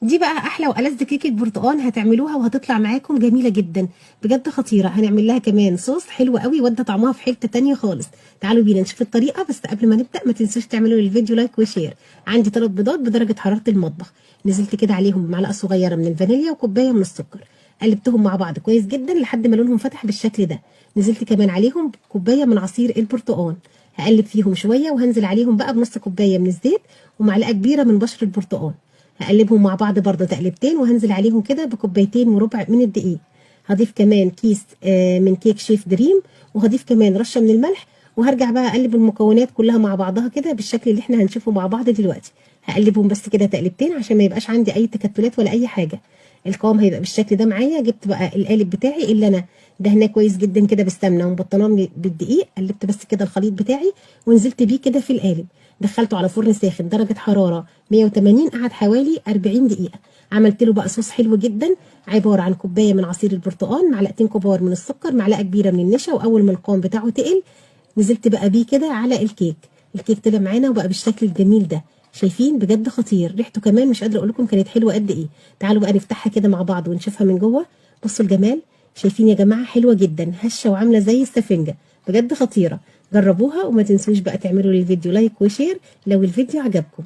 دي بقى احلى والذ كيكة برتقان هتعملوها وهتطلع معاكم جميلة جدا، بجد خطيرة. هنعمل لها كمان صوص حلو قوي ودى طعمها في حتة تانية خالص. تعالوا بينا نشوف الطريقه، بس قبل ما نبدا ما تنسوش تعملوا للفيديو like و share. عندي 3 بيضات بدرجة حرارة المطبخ، نزلت كده عليهم بمعلقه صغيرة من الفانيليا وكوبايه من السكر، قلبتهم مع بعض كويس جدا لحد ما لونهم فتح بالشكل ده. نزلت كمان عليهم كوباية من عصير البرتقان، هقلب فيهم شوية وهنزل عليهم بقى بنص كوباية من الزيت ومعلقة كبيرة من بشر البرتقان. هقلبهم مع بعض برضه تقلبتين وهنزل عليهم كده بكوبايتين وربع من الدقيق. هضيف كمان كيس من كيك شيف دريم، وهضيف كمان رشه من الملح، وهرجع بقى اقلب المكونات كلها مع بعضها كده بالشكل اللي احنا هنشوفه مع بعض دلوقتي. هقلبهم بس كده تقلبتين عشان ما يبقاش عندي اي تكتلات ولا اي حاجة. القوام هيبقى بالشكل ده معايا. جبت بقى القالب بتاعي اللي انا دهناه كويس جدا كده بالسمنه ومبطناه بالدقيق، قلبت بس كده الخليط بتاعي ونزلت بيه كده في القالب، دخلته على فرن ساخن درجه حرارة 180، قعد حوالي 40 دقيقة. عملت له بقى صوص حلو جدا عبارة عن كوباية من عصير البرتقال، معلقتين كبار من السكر، معلقه كبيرة من النشا، واول ما القوام بتاعه تقل نزلت بقى بيه كده على الكيك. الكيك طلع معانا وبقى بالشكل الجميل ده، شايفين بجد خطير، ريحته كمان مش قادرة اقول لكم كانت حلوة قد ايه. تعالوا بقى نفتحها كده مع بعض ونشوفها من جوه. بصوا الجمال، شايفين يا جماعة حلوة جدا، هشه وعامله زي السفنجه، بجد خطيرة. جربوها وما تنسوش بقى تعملوا للفيديو like و share لو الفيديو عجبكم.